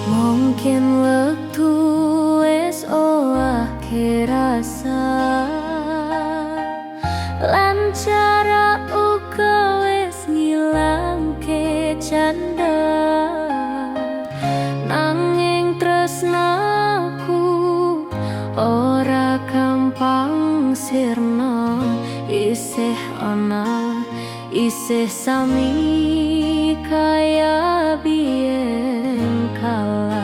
Mungkin wektu wis owahke rasa lan cara uga wis ngilangke canda, nanging tresnaku ora gampang sirna, isih ana, isih sami kaya biyen kala.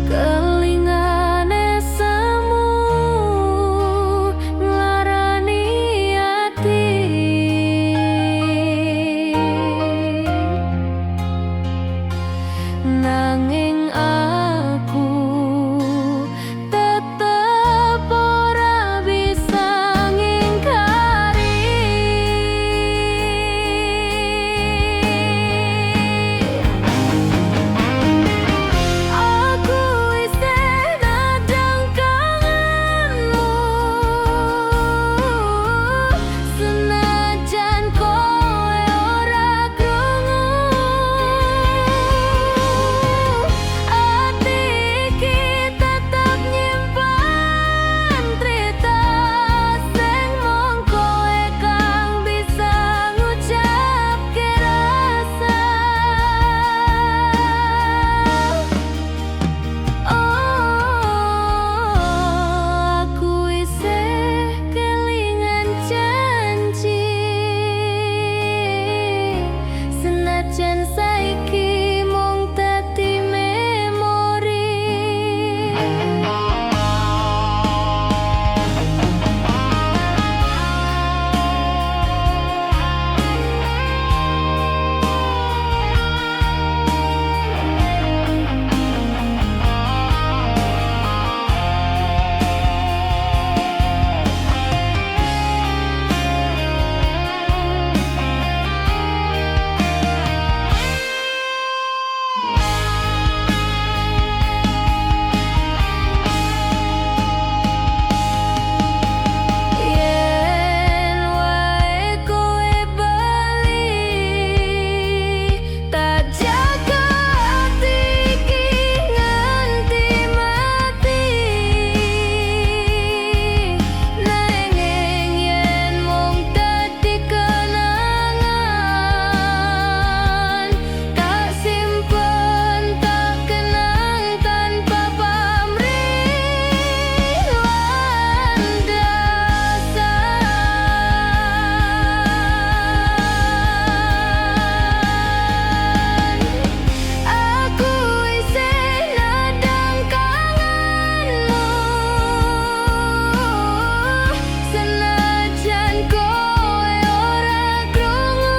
Kelingane semu nglarani ati, nanging aku tetep ora bisa ngingkari. Aku isih nadang kangenmu, senajan kowe ora krungu. Ati iki tetep nyimpen trita sing mung kowe kang bisa ngucapke rasa. Oh, aku isih kelingan janji, senajan saiki mung dadi memori. Yen wae kowe bali, tak jaga ati iki nganti mati. Nanging yen mung dadi kenangan, tak simpen, tak kenang tanpa pamrih lan dasar. Aku isih nadang kangenmu, senajan kowe ora krungu.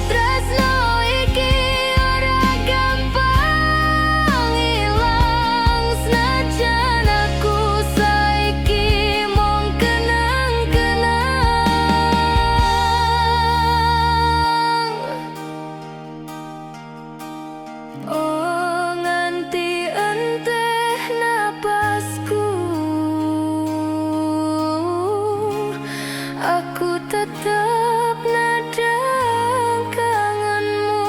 Tresno iki ora gampang ilang, senajan aku saiki mung kenang-kenang. Oh, nganti entek napasku, aku tetep nadang kangenmu.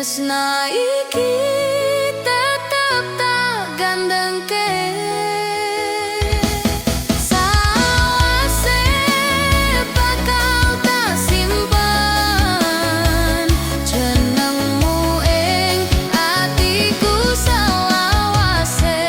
Tresna iki tetep tak gandengke. Sawase bakal tak simpen jenengmu ing atiku selawase.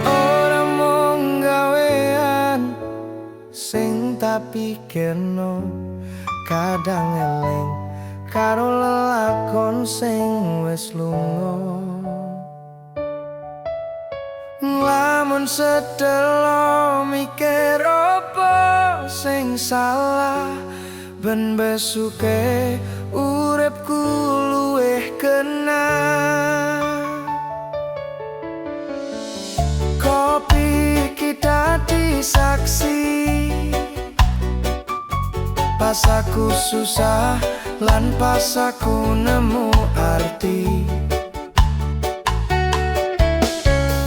Ora mung gawean sing tak pikirno, kadang eling karo lelakon sing wis lunga. Lamun sedelo mikir opo sing salah, ben besuke uripku luwih kena. Kopi kita saksi pas aku susah lan pas aku nemu arti.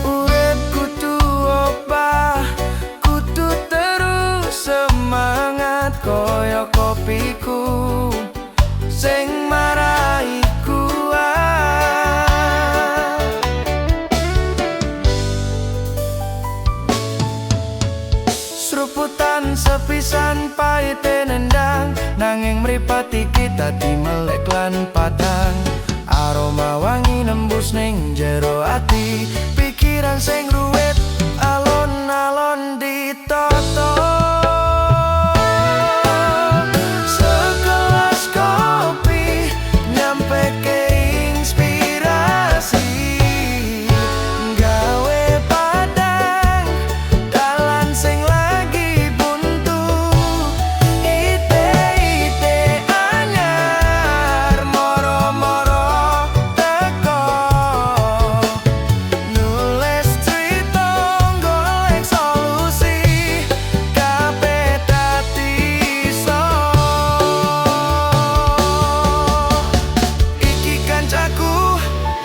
Urip kudu obah, kudu terus semangat koyo kopiku sing marai kuat. Sruputan sepisan paite nendang, nanging mripat iki dadi melek lan padang. Aroma wangi nembus ning jero ati, pikiran sing ruwet alon-alon ditoto. Segelas kopi nyampe ke inspirasi, gawe padang dalan sing lagi buntu. Ide-ide anyar moro-moro teko, nulis cerita golek solusi, kabeh dadi iso. Iki kancaku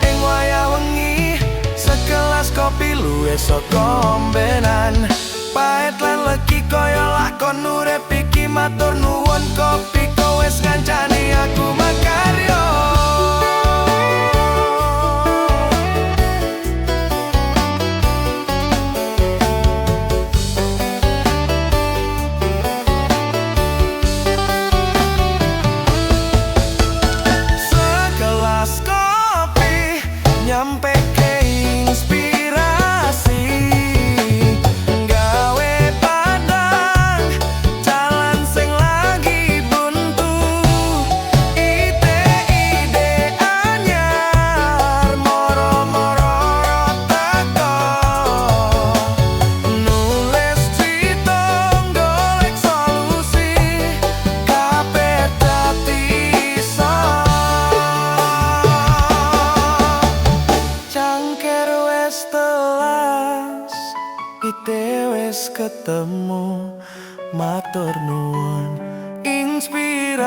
ing wayah wengi, segelas kopi luwih saka ombenan. Pahit lan legi kaya lakon urip iki, matur nuwun kopi kowe wis ngancani aku makaryo. Segelas kopi nyampe ke inspirasi, gawe padang jalan sing lagi buntu. Ide-ide anyar moro-moro teko, nulis cerita golek solusi, kabeh dadi iso. Cangkir wis telas, ide wis ketemu, matur nuwun inspirasiku.